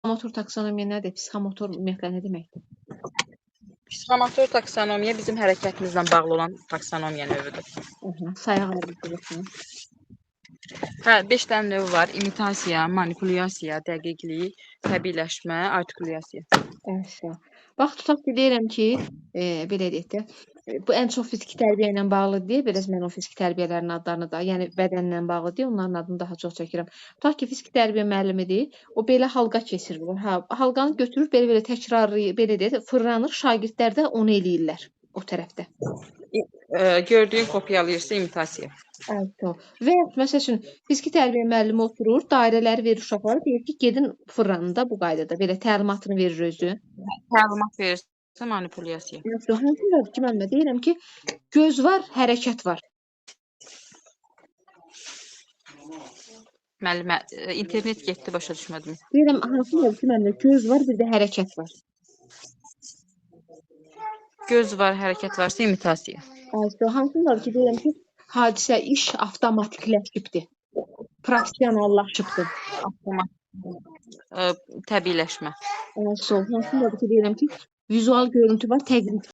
Psixomotor taksonomiya nədir? Psixomotor ümumiyyətlə nə deməkdir? Psixomotor taksonomiya bizim hərəkətimizlə bağlı olan taksonomiya növüdür. Aha, sayaq almışıq. Hə, 5 dənə növ var. İmitasiya, manipulyasiya, dəqiqlik, təbiiləşmə, artikulyasiya. Əsa. Bax, tutaq ki, deyirəm ki, belə deyək də, bu ən çox fiziki tərbiyə ilə bağlı deyə, biraz mən o fiziki tərbiyələrin adlarını da, yəni bədənlə bağlı deyə, onların adını daha çox çəkirəm. Tutaq ki, fiziki tərbiyə müəllimidir, o belə halqa keçirir. Hə, halqanı götürür, belə-belə təkrarlayır, belə deyək, fırlanır, şagirdlər də onu eləyirlər o tərəfdə. Gördüyün kopyalayırsa imitasiya. Əsa. Və ya məsəl üçün fiziki tərbiyə müəllimi oturur, dairələri verir uşaqlara, deyir ki, gedin fırlanın da bu qaydada. Belə təlimatını verir özü. Təlimat verirsə manipulyasiya. Əsa, hansılar ki, müəllimə deyirəm ki, göz var, hərəkət var. Müəllimə, internet getdi, başa düşmədim. Deyirəm, hansılar ki, müəllimə göz var, bir də hərəkət var. Göz var, hərəkət varsa imitasiya. Əsa, hansılar ki, deyirəm ki, hadisə, iş avtomatikləşibdir. Professionallaşıbdır. Avtomatik. Təbiiləşmə. Əsa, hansılar ki, deyirəm ki, vizual görüntü var, təqlid